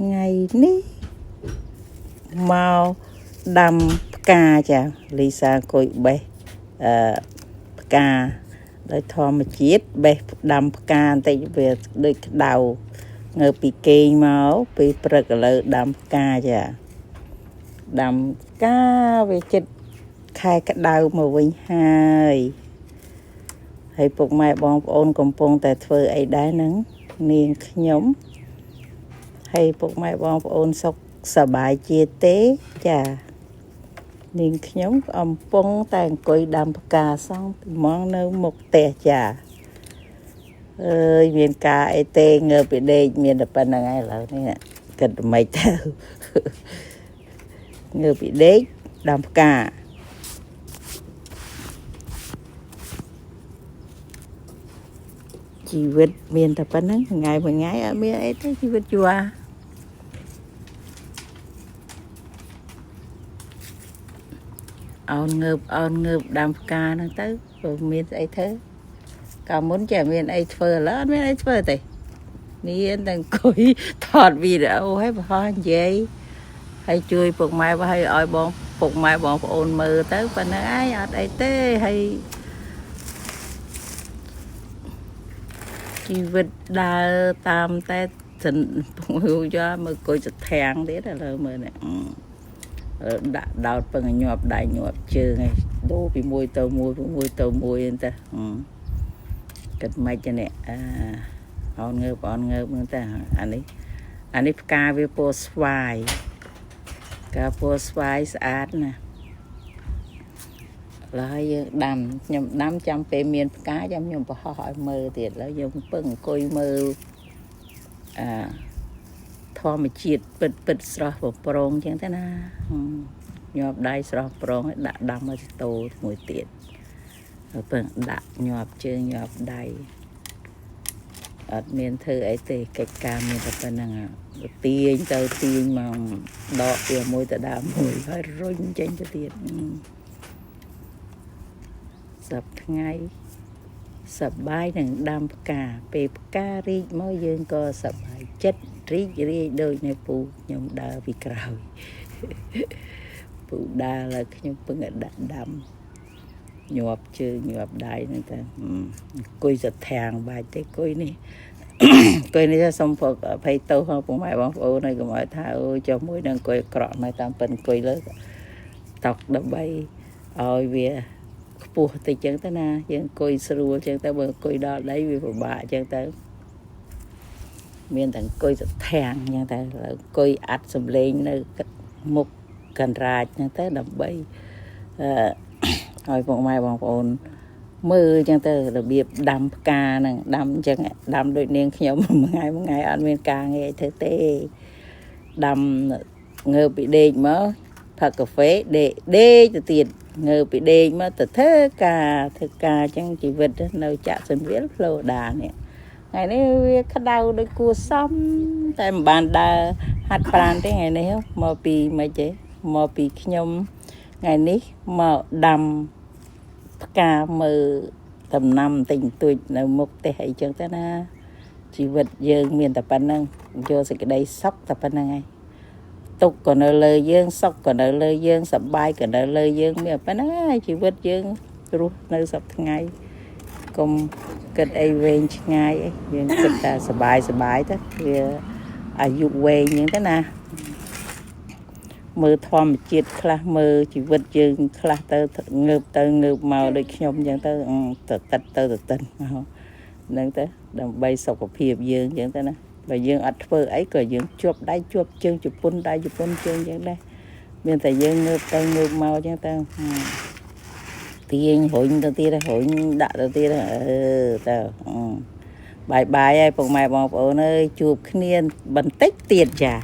ថ្ងៃនេះមកដាំផ្កាចាលីសាអង្គុយបេះអឺផ្កាដោយធម្មជាតិបេះដាំផ្កាបន្តិចវាដូចក្តៅងើបពីគេងមកពេលព្រឹកឥឡូវដាំផ្កាចាដាំផ្កាវាចិត្តខែក្តៅមកវិញហើយហើយពុកម៉ែបងប្អូនកំពុងតែធ្វើអីដែរហ្នឹងនាងខ្ញុំ ហើយពុកម៉ែបងប្អូនសុខសប្បាយជាទេចានាងខ្ញុំកំពុងតែអង្គុយដាំផ្កាសង់ត្មងនៅមុខផ្ទះចាអើយមានការអីទេងើបពីដេកមានតែប៉ុណ្្នឹងឯងឥឡូវនេះគិតមិនទៅ ងើបពីដេកដាំផ្កាជីវិតមានតែប៉ុណ្្នឹងថ្ងៃមួយថ្ងៃអត់មានអីទេជីវិតជួ អោនងើបអោនងើបដាំផ្កាហ្នឹងទៅព្រោះមានស្អីធ្វើកាលមុនចេះមានអីធ្វើឥឡូវអត់មានអីធ្វើទេមានតែអង្គុយថតវីដេអូឲ្យបង្ហោះនិយាយហើយជួយពុកម៉ែបើឲ្យឲ្យបងពុកម៉ែបងប្អូនមើលទៅប៉ុណ្្នឹងឯងអត់អីទេហើយជីវិតដើរតាមតែសិនពុកយកមើលអង្គុយសធាំងទៀតឥឡូវមើលនេះ ដាក់ដោតពឹងឲ្យញាប់ដៃញាប់ជើងឯងដូរពីមួយទៅមួយពីមួយទៅមួយហ្នឹងតាគិតមិនទេនេះអាអោនងើបអោនងើបហ្នឹងតាអានេះអានេះផ្កាវាពណ៌ស្វាយផ្កាពណ៌ស្វាយស្អាតណាស់ឡើយយើងដាំខ្ញុំដាំចាំពេលមានផ្កាចាំខ្ញុំបង្ហោះឲ្យមើលទៀតឡើយយើងពឹងអង្គុយមើលអាធម្មជាតិពិតពិតស្រស់ប្រប្រងអញ្ចឹងទៅណាញាប់ដៃស្រស់ប្រងឲ្យដាក់ដាំឲ្យតូមួយទៀតហើយពឹងដាក់ញាប់ជើងញាប់ដៃអត់មានធ្វើអីទេកិច្ចការមានតែប៉ុណ្្នឹងទាញទៅទាញមកដកពីមួយទៅដើមមួយហើយរុញចេញទៅទៀតសប្តាហ៍ថ្ងៃសប្បាយនឹងដាំផ្កាពេលផ្ការីកមកយើងក៏សប្បាយចិត្តរីករាយដូចនៅពូខ្ញុំដើរពីក្រោយពូដើរហើយខ្ញុំពឹងឲ្យដាក់ដាំញាប់ជើងញាប់ដៃហ្នឹងតែអង្គុយសធាងបាច់ទេអង្គុយនេះអង្គុយនេះសូមអភ័យទោសផងពុកម៉ែបងប្អូនហើយកុំឲ្យថាអូចុះមួយនឹងអង្គុយអាក្រក់មកតាមប៉ិនអង្គុយលើតុកដើម្បីឲ្យវាខ្ពស់តិចចឹងទៅណាយើងអង្គុយស្រួលចឹងទៅបើអង្គុយដល់ដីវាពិបាកចឹងទៅមានតែអង្គុយសធាងចឹងទៅអង្គុយអាត់សំឡេងនៅមុខកណ្រាចចឹងទៅដើម្បីអឺឲ្យពុកម៉ែបងប្អូនមើលចឹងទៅរបៀបដាំផ្កាហ្នឹងដាំចឹងដាំដូចនាងខ្ញុំមួយថ្ងៃមួយថ្ងៃអត់មានការងារអីធ្វើទេដាំងើបពីដេកមកផឹកកាហ្វេដេកដេកទៅទៀតងើបពីដេកមកទៅធ្វើការធ្វើការចឹងជីវិតនៅចាក់សន្វិលផ្លូដានេះថ្ងៃនេះវាក្តៅដូចគួសមតែមិនបានដើរហាត់ប្រាណទេថ្ងៃនេះមកពីមិនទេមកពីខ្ញុំថ្ងៃនេះមកដាំផ្កាមើលដំណាំបន្តិចបន្តួចនៅមុខផ្ទះអីចឹងទៅណាជីវិតយើងមានតែប៉ុណ្្នឹងយកសេចក្តីសុខតែប៉ុណ្្នឹងឯងទុកក៏នៅលើយើងសុខក៏នៅលើយើងសប្បាយក៏នៅលើយើងមានប៉ុណ្្នឹងហើយជីវិតយើងរស់នៅសប្តាហ៍ថ្ងៃកុំគិតអីវែងឆ្ងាយអីយើងគិតតែសប្បាយសប្បាយទៅវាអាយុវែងចឹងទៅណាមើលធម្មជាតិខ្លះមើលជីវិតយើងខ្លះទៅងើបទៅងើបមកដូចខ្ញុំចឹងទៅទៅតិតទៅទៅតិតមកហ្នឹងទៅដើម្បីសុខភាពយើងចឹងទៅណាបើយើងអត់ធ្វើអីក៏យើងជាប់ដៃជាប់ជើងជពុនដៃជពុនជើងចឹងដែរមានតែយើងងើបទៅងើបមកចឹងទៅទាញរុញទៅទៀតរុញដាក់ទៅទៀតអឺទៅបាយបាយហើយពុកម៉ែបងប្អូនអើយជួបគ្នាបន្តិចទៀតចា